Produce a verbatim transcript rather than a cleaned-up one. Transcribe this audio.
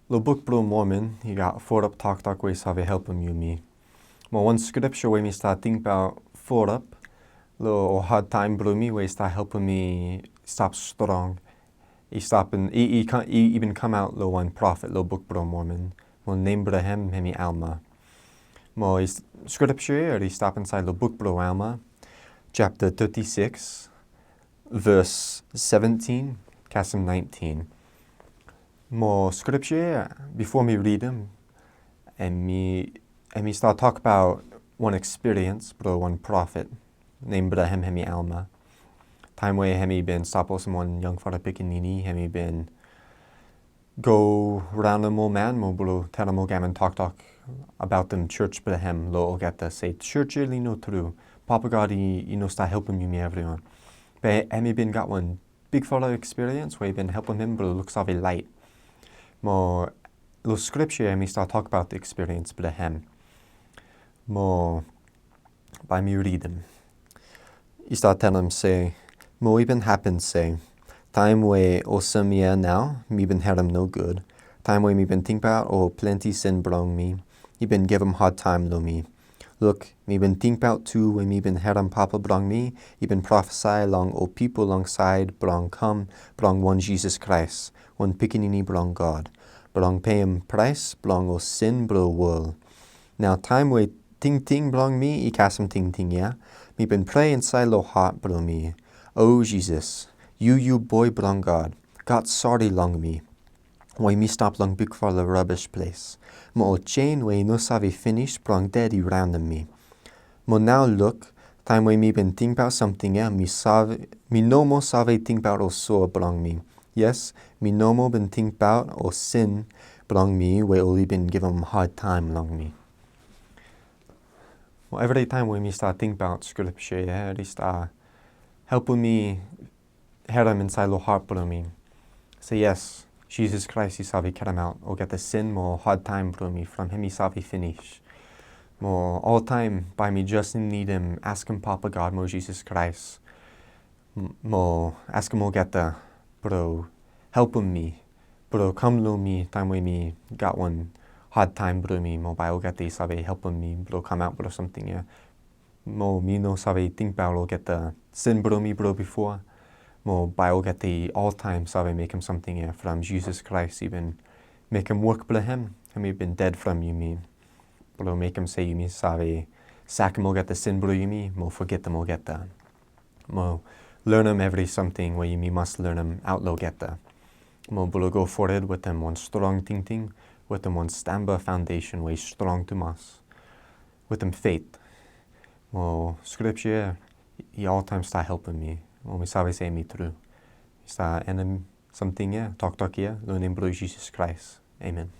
Lo Buk blo Momon i gat fulap toktok we i save helpem yumi. Mo wan skripja we mi stap tingbaot fulap lo ol hadtaem blo mi we i stap helpem mi stap strong, i stap in, i, i, ka- i, i bin kamaot lo wan profet lo Buk blo Momon. Mo nem blo hem hemi Alma. Mo i s- skripja ia i stap insaed lo Buk blo Alma, japta teti sikis, ves seventin kasem naentin. Mo skripja ia, bifo mi ridim, hemi, hemi stap tokbaot wan ekspiriens blo wan profet nem blo hem hemi Alma. Taem we hemi bin stap olsem wan yangfala pikinini, hemi bin go raon lo ol man mo blo talem ol giaman toktok abaot jos blo hem lo olgeta, se jos ia i no tru. Papa God i, i no stap helpem yumi evriwan. Be hemi bin gat wan bigfala ekspiriens we i bin helpem hem blo luksave laet. Mo lo skripja ia hemi stap tokbaot ekspiriens blo hem. Mo bae mi ridim. I stap talem se, mo i bin hapen se, taem we olsem ia nao mi bin harem nogud, taem we mi bin tingbaot ol plante sin blong mi, i bin givim hadtaem lo mi. Luk, mi bin tingbaot tu we mi bin harem papa blong mi i bin profesae long ol pipol long saed blong kam blong wan Jisas Kraes, wan Pikinini blong God, blong pem praes blong ol sin blo wol. Nao taem we tingting blong mi i kasem tingting ia, mi bin prea insaed lo hat blo mi, "O Jisas, yu yu Boe blong God, gat sore long mi, we mi stap long bigfala rabis ples, mo ol jen we i no save finis blong ded i raonem mi." Mo nao luk, taem we mi bin tingbaot samting ia, mi save, mi no moa save tingbaot ol soa blong mi. Yes, mi no moa bin tingbaot ol sin blong mi we oli bin givim hadtaem long mi. Mo evritaem we mi stap tingbaot skripja ia, i stap helpem mi harem insaed lo hat blo mi se yes, Jisas Kraes i save karemaot olgeta sin mo hadtaem blo mi from hem i save finis. Mo oltaem bae mi jes nidim askem Papa God mo Jisas Kraes, m- mo askem olgeta blo helpem mi blo kam lo mi taem we mi gat wan hadtaem blo mi, mo bae olgeta i save helpem mi blo kamaot blo samting ia. Mo mi no save tingbaot olgeta sin blo mi blo bifo. Mo bae olgeta i oltaem save mekem samting ia from Jisas Kraes i bin mekem wok blo hem, hem i bin ded from yumi, blo mekem se yumi save sakem olgeta sin blo yumi mo fogetem olgeta. Mo lanem evri samting we yumi mas lanem aot lo olgeta. Mo blo go fored wetem wan strong tingting, wetem wan stamba faondesen we i strong tumas, wetem fet. Mo skripja ia i oltaem stap helpem mi mo mi save se hem i tru. Mi stap endem samting ia, toktok ia lo nem blo Jisas Kraes. Amen.